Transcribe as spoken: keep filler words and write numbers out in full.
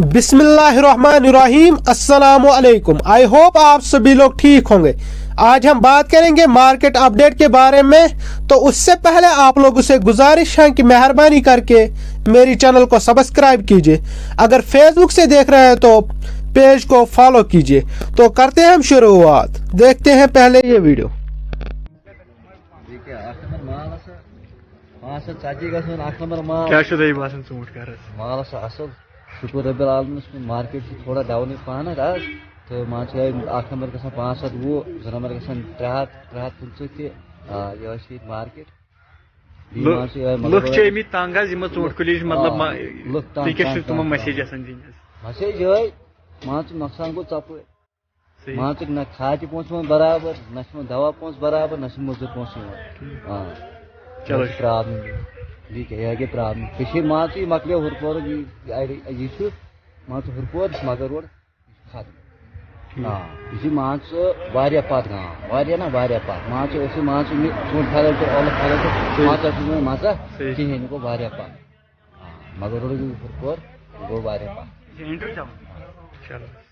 بسم اللہ الرحمن الرحیم، السلام علیکم۔ آئی ہوپ آپ سبھی لوگ ٹھیک ہوں گے۔ آج ہم بات کریں گے مارکیٹ اپڈیٹ کے بارے میں۔ تو اس سے پہلے آپ لوگوں سے گزارش ہے کہ مہربانی کر کے میری چینل کو سبسکرائب کیجیے۔ اگر فیس بک سے دیکھ رہے ہیں تو پیج کو فالو کیجیے۔ تو کرتے ہیں ہم شروعات، دیکھتے ہیں پہلے یہ ویڈیو۔ یہِ کیٛاہ، اکھ نمبر مال ہسا، پانٛژھ ہتھ ژتجی گژھان، اکھ نمبر مال۔ کیٛاہ چھُ تۄہہِ باسان ژوٗنٛٹھۍ کَر حظ؟ مال ہسا اصل، شُکُر رۄبِ العالمینس کُن۔ مارکیٹ چھُ تھوڑا ڈاونٕے پہن آز، تہٕ مان ژٕ یِہوٚے اکھ نمبر گژھان پانٛژھ ہتھ وُہ، زٕ نمبر گژھان ترٛےٚ ہتھ، ترٛےٚ ہتھ پٕنٛژٕہ تہِ۔ آ، یِہوٚے چھِ ییٚتہِ مارکیٹ۔ بیٚیہِ مان ژٕ یِہوٚے مطلب لُکھ چھِ آمٕتۍ تنگ حظ، یِمو ژوٗنٛٹھۍ کُلۍ چھِ مطلب آ، ما- لُکھ تنگ، تُہۍ کیٛاہ چھِو تنگ، تِمن تنگ، میسیج تنگ۔ یژھان دِنۍ حظ؟ مسیج یِہوٚے، مان ژٕ نۄقصان گوٚو ژۄپٲرۍ۔ صحیح۔ مان ژٕ نہ کھادِ پونٛسہٕ یِوان برابر، نہ چھِ یِوان دوا پونٛسہٕ برابر، نہ چھِ مٔزوٗرۍ پونٛسہٕ یِوان۔ آ۔ چلو۔ یہِ چھِ پرابلم۔ بیٚیہِ کیٛاہ، یہِ گٔے پرابلم۔ کٔشیٖرِ مان ژٕ یہِ مۄکلیو ہُرٕ پورُک یہِ، یہِ، یہِ چھُ، مان ژٕ ہُرٕ پور، مگر روڈ ختم۔ آ، یہِ چھِ مان ژٕ واریاہ پتھ گام، واریاہ نہ واریاہ پتھ۔ مان ژٕ أسۍ چھِ مان ژٕ یہِ ژوٗنٛٹھۍ پھلٮ۪ن تہٕ ٲلہٕ پھلٮ۪ن تہٕ مان ژٕ أسۍ چھِ وۄنۍ مان ژٕ صحیح۔ کِہیٖنۍ، یہِ گوٚو واریاہ پتھ۔ آ، مگر روڈ یہِ ہُرٕ پور، یہِ گوٚو واریاہ پتھ۔ چلو۔